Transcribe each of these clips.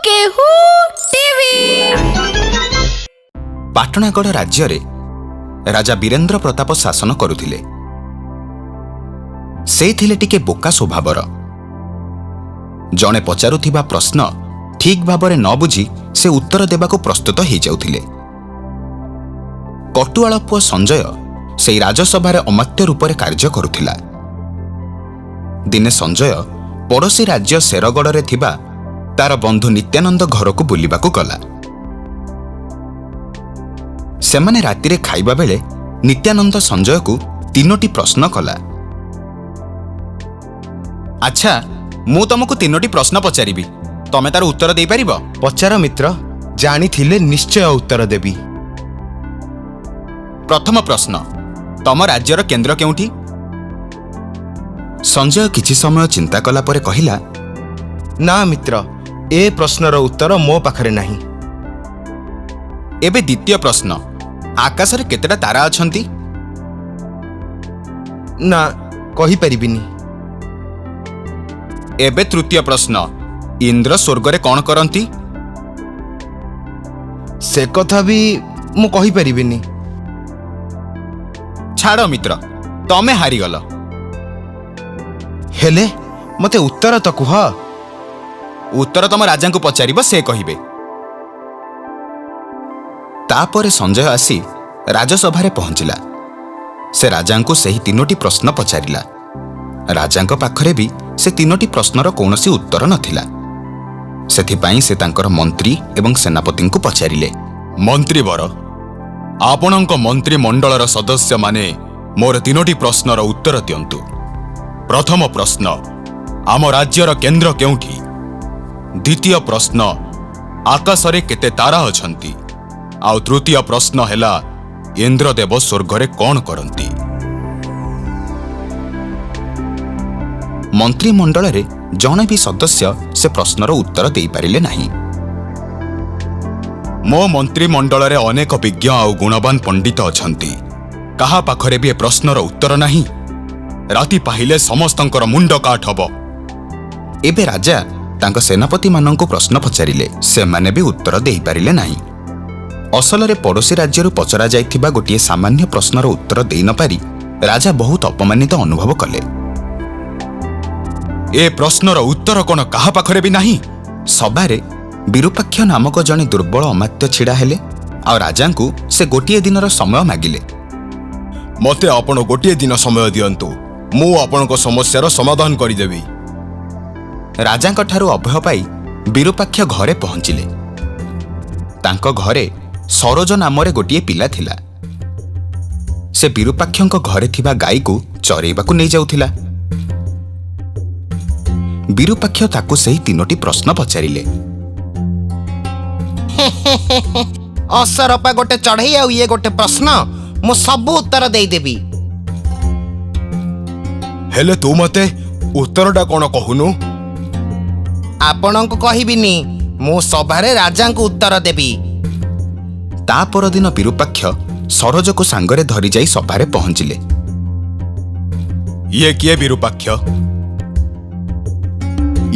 କେହୁ TV. Patnagarh ରାଜ୍ୟରେ ରାଜା ବୀରେନ୍ଦ୍ର ପ୍ରତାପ ଶାସନ କରୁଥିଲେ। ସେ ଥିଲେ ଟିକେ ବୋକା ସ୍ୱଭାବର। ଜଣେ ପଚାରୁଥିବା ପ୍ରଶ୍ନ ଠିକ୍ ଭାବରେ ନ ବୁଝି ସେ ଉତ୍ତର ଦେବାକୁ ପ୍ରସ୍ତୁତ ହେଇଯାଉଥିଲେ। କଟୁଆଳ ପୁଅ ସଞ୍ଜୟ ସେଇ ରାଜସଭାରେ ଅମାତ୍ୟ ରୂପରେ କାର୍ଯ୍ୟ କରୁଥିଲା। ଦିନେ ସଞ୍ଜୟ ପଡ଼ୋଶୀ ରାଜ୍ୟ ଶେରଗଡ଼ରେ ଥିବା ତାର ବନ୍ଧୁ ନିତ୍ୟାନନ୍ଦ ଘରକୁ ବୁଲିବାକୁ ଗଲା। ସେମାନେ ରାତିରେ ଖାଇବା ବେଳେ ନିତ୍ୟାନନ୍ଦ ସଞ୍ଜୟକୁ ତିନୋଟି ପ୍ରଶ୍ନ କଲା। ଆଚ୍ଛା, ମୁଁ ତମକୁ ତିନୋଟି ପ୍ରଶ୍ନ ପଚାରିବି, ତମେ ତାର ଉତ୍ତର ଦେଇପାରିବ? ପଚାର ମିତ୍ର, ଜାଣିଥିଲେ ନିଶ୍ଚୟ ଉତ୍ତର ଦେବି। ପ୍ରଥମ ପ୍ରଶ୍ନ, ତମ ରାଜ୍ୟର କେନ୍ଦ୍ର କେଉଁଠି? ସଞ୍ଜୟ କିଛି ସମୟ ଚିନ୍ତା କଲା ପରେ କହିଲା, ନା ମିତ୍ର, ଏ ପ୍ରଶ୍ନର ଉତ୍ତର ମୋ ପାଖରେ ନାହିଁ। ଏବେ ଦ୍ୱିତୀୟ ପ୍ରଶ୍ନ, ଆକାଶରେ କେତେଟା ତାରା ଅଛନ୍ତି? ନା, କହିପାରିବିନି। ଏବେ ତୃତୀୟ ପ୍ରଶ୍ନ, ଇନ୍ଦ୍ର ସ୍ୱର୍ଗରେ କ'ଣ କରନ୍ତି? ସେ କଥା ବି ମୁଁ କହିପାରିବିନି। ଛାଡ଼ ମିତ୍ର, ତମେ ହାରିଗଲ। ହେଲେ ମୋତେ ଉତ୍ତର ତ କୁହ। ଉତ୍ତର ତମ ରାଜାଙ୍କୁ ପଚାରିବ, ସେ କହିବେ। ତାପରେ ସଞ୍ଜୟ ଆସି ରାଜସଭାରେ ପହଞ୍ଚିଲା। ସେ ରାଜାଙ୍କୁ ସେହି ତିନୋଟି ପ୍ରଶ୍ନ ପଚାରିଲା। ରାଜାଙ୍କ ପାଖରେ ବି ସେ ତିନୋଟି ପ୍ରଶ୍ନର କୌଣସି ଉତ୍ତର ନଥିଲା। ସେଥିପାଇଁ ସେ ତାଙ୍କର ମନ୍ତ୍ରୀ ଏବଂ ସେନାପତିଙ୍କୁ ପଚାରିଲେ। ମନ୍ତ୍ରୀବର, ଆପଣଙ୍କ ମନ୍ତ୍ରିମଣ୍ଡଳର ସଦସ୍ୟମାନେ ମୋର ତିନୋଟି ପ୍ରଶ୍ନର ଉତ୍ତର ଦିଅନ୍ତୁ। ପ୍ରଥମ ପ୍ରଶ୍ନ, ଆମ ରାଜ୍ୟର କେନ୍ଦ୍ର କେଉଁଠି? ଦ୍ୱିତୀୟ ପ୍ରଶ୍ନ, ଆକାଶରେ କେତେ ତାରା ଅଛନ୍ତି? ଆଉ ତୃତୀୟ ପ୍ରଶ୍ନ ହେଲା, ଇନ୍ଦ୍ରଦେବ ସ୍ୱର୍ଗରେ କ'ଣ କରନ୍ତି? ମନ୍ତ୍ରିମଣ୍ଡଳରେ ଜଣେ ବି ସଦସ୍ୟ ସେ ପ୍ରଶ୍ନର ଉତ୍ତର ଦେଇପାରିଲେ ନାହିଁ। ମୋ ମନ୍ତ୍ରିମଣ୍ଡଳରେ ଅନେକ ବିଜ୍ଞ ଆଉ ଗୁଣବାନ ପଣ୍ଡିତ ଅଛନ୍ତି। କାହା ପାଖରେ ବି ଏ ପ୍ରଶ୍ନର ଉତ୍ତର ନାହିଁ। ରାତି ପାହିଲେ ସମସ୍ତଙ୍କର ମୁଣ୍ଡ କାଟ ହବ। ଏବେ ରାଜା ତାଙ୍କ ସେନାପତିମାନଙ୍କୁ ପ୍ରଶ୍ନ ପଚାରିଲେ। ସେମାନେ ବି ଉତ୍ତର ଦେଇପାରିଲେ ନାହିଁ। ଅସଲରେ ପଡ଼ୋଶୀ ରାଜ୍ୟରୁ ପଚରା ଯାଇଥିବା ଗୋଟିଏ ସାମାନ୍ୟ ପ୍ରଶ୍ନର ଉତ୍ତର ଦେଇ ନପାରି ରାଜା ବହୁତ ଅପମାନିତ ଅନୁଭବ କଲେ। ଏ ପ୍ରଶ୍ନର ଉତ୍ତର କ'ଣ କାହା ପାଖରେ ବି ନାହିଁ? ସଭାରେ ବିରୂପାକ୍ଷ ନାମକ ଜଣେ ଦୁର୍ବଳ ଅମାତ୍ୟ ଛିଡ଼ା ହେଲେ ଆଉ ରାଜାଙ୍କୁ ସେ ଗୋଟିଏ ଦିନର ସମୟ ମାଗିଲେ। ମୋତେ ଆପଣ ଗୋଟିଏ ଦିନ ସମୟ ଦିଅନ୍ତୁ, ମୁଁ ଆପଣଙ୍କ ସମସ୍ୟାର ସମାଧାନ କରିଦେବି। ରାଜାଙ୍କଠାରୁ ଅଭୟ ପାଇ ବିରୂପାକ୍ଷ ଘରେ ପହଞ୍ଚିଲେ। ତାଙ୍କ ଘରେ ସରୋଜ ନାମରେ ଗୋଟିଏ ପିଲା ଥିଲା। ସେ ବିରୂପାକ୍ଷଙ୍କ ଘରେ ଥିବା ଗାଈକୁ ଚରେଇବାକୁ ନେଇଯାଉଥିଲା। ବିରୂପାକ୍ଷ ତାକୁ ସେହି ତିନୋଟି ପ୍ରଶ୍ନ ପଚାରିଲେ। ଅସରପା ଗୋଟେ ଚଢ଼େଇ ଆଉ ଇଏ ଗୋଟେ ପ୍ରଶ୍ନ! ମୁଁ ସବୁ ଉତ୍ତର ଦେଇଦେବି। ହେଲେ ତୁ ମୋତେ ଉତ୍ତରଟା କ'ଣ କହୁନୁ? ଆପଣଙ୍କୁ କହିବିନି, ମୁଁ ସଭାରେ ରାଜାଙ୍କୁ ଉତ୍ତର ଦେବି। ତା ପରଦିନ ବିରୂପାକ୍ଷ ସରୋଜକୁ ସାଙ୍ଗରେ ଧରି ଯାଇ ସଭାରେ ପହଞ୍ଚିଲେ। ଇଏ କିଏ ବିରୂପାକ୍ଷ?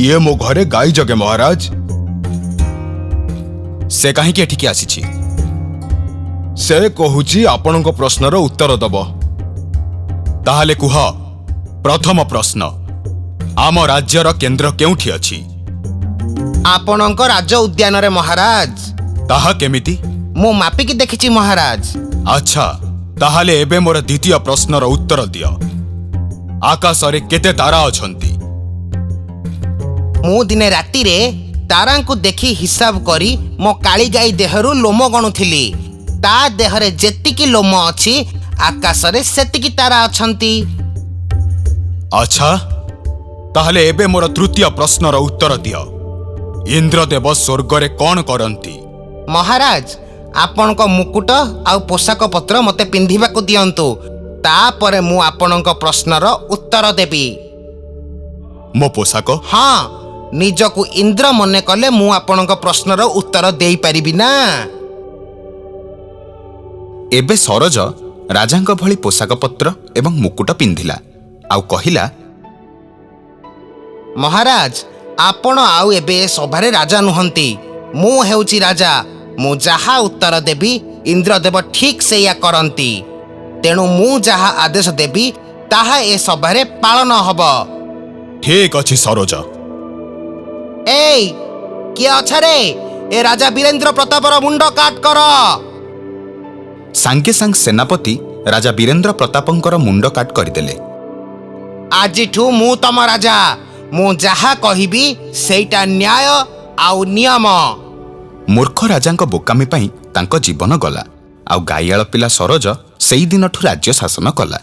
ଇଏ ମୋ ଘରେ ଗାଈ ଜଗେ ମହାରାଜ। ସେ କାହିଁକି ଏଠିକି ଆସିଛି? ସେ କହୁଛି ଆପଣଙ୍କ ପ୍ରଶ୍ନର ଉତ୍ତର ଦବ। ତାହେଲେ କୁହ, ପ୍ରଥମ ପ୍ରଶ୍ନ, ଆମ ରାଜ୍ୟର କେନ୍ଦ୍ର କେଉଁଠି ଅଛି? ଆପଣଙ୍କ ରାଜ ଉଦ୍ୟାନରେ ମହାରାଜ। ତାହା କେମିତି? ମୁଁ ମାପିକି ଦେଖିଛି ମହାରାଜ। ଆଚ୍ଛା, ତାହେଲେ ଏବେ ମୋର ଦ୍ୱିତୀୟ ପ୍ରଶ୍ନର ଉତ୍ତର ଦିଅ। ଆକାଶରେ କେତେ ତାରା ଅଛନ୍ତି? ମୁଁ ଦିନେ ରାତିରେ ତାରାଙ୍କୁ ଦେଖି ହିସାବ କରି ମୋ କାଳିଗାଈ ଦେହରୁ ଲୋମ ଗଣୁଥିଲି। ତା ଦେହରେ ଯେତିକି ଲୋମ ଅଛି, ଆକାଶରେ ସେତିକି ତାରା ଅଛନ୍ତି। ଆଚ୍ଛା, ତାହେଲେ ଏବେ ମୋର ତୃତୀୟ ପ୍ରଶ୍ନର ଉତ୍ତର ଦିଅ। ଇନ୍ଦ୍ରଦେବ ସ୍ୱର୍ଗରେ କ'ଣ କରନ୍ତି? ମହାରାଜ, ଆପଣଙ୍କ ମୁକୁଟ ଆଉ ପୋଷାକ ପତ୍ର ମୋତେ ପିନ୍ଧିବାକୁ ଦିଅନ୍ତୁ, ତାପରେ ମୁଁ ଆପଣଙ୍କ ପ୍ରଶ୍ନର ଉତ୍ତର ଦେବି। ମୋ ପୋଷାକ? ହଁ, ନିଜକୁ ଇନ୍ଦ୍ର ମନେ କଲେ ମୁଁ ଆପଣଙ୍କ ପ୍ରଶ୍ନର ଉତ୍ତର ଦେଇପାରିବି ନା। ଏବେ ସରୋଜ ରାଜାଙ୍କ ଭଳି ପୋଷାକପତ୍ର ଏବଂ ମୁକୁଟ ପିନ୍ଧିଲା ଆଉ କହିଲା, ମହାରାଜ, ଆପଣ ଆଉ ଏବେ ଏ ସଭାରେ ରାଜା ନୁହନ୍ତି। ମୁଁ ହେଉଛି ରାଜା। ମୁଁ ଯାହା ଉତ୍ତର ଦେବି, ଇନ୍ଦ୍ରଦେବ ଠିକ୍ ସେଇଆ କରନ୍ତି। ତେଣୁ ମୁଁ ଯାହା ଆଦେଶ ଦେବି, ତାହା ଏ ସଭାରେ ପାଳନ ହବ। ଠିକ ଅଛି ସରୋଜ। ଏଇ, କିଏ ଅଛ ରେ? ଏ ରାଜା ବୀରେନ୍ଦ୍ର ପ୍ରତାପର ମୁଣ୍ଡ କାଟ କର। ସାଙ୍ଗେ ସାଙ୍ଗେ ସେନାପତି ରାଜା ବୀରେନ୍ଦ୍ର ପ୍ରତାପଙ୍କର ମୁଣ୍ଡ କାଟ କରିଦେଲେ। ଆଜିଠୁ ମୁଁ ତମ ରାଜା। ମୁଁ ଯାହା କହିବି, ସେଇଟା ନ୍ୟାୟ ଆଉ ନିୟମ। ମୂର୍ଖ ରାଜାଙ୍କ ବୋକାମି ପାଇଁ ତାଙ୍କ ଜୀବନ ଗଲା, ଆଉ ଗାଇଆଳ ପିଲା ସରୋଜ ସେଇଦିନଠୁ ରାଜ୍ୟ ଶାସନ କଲା।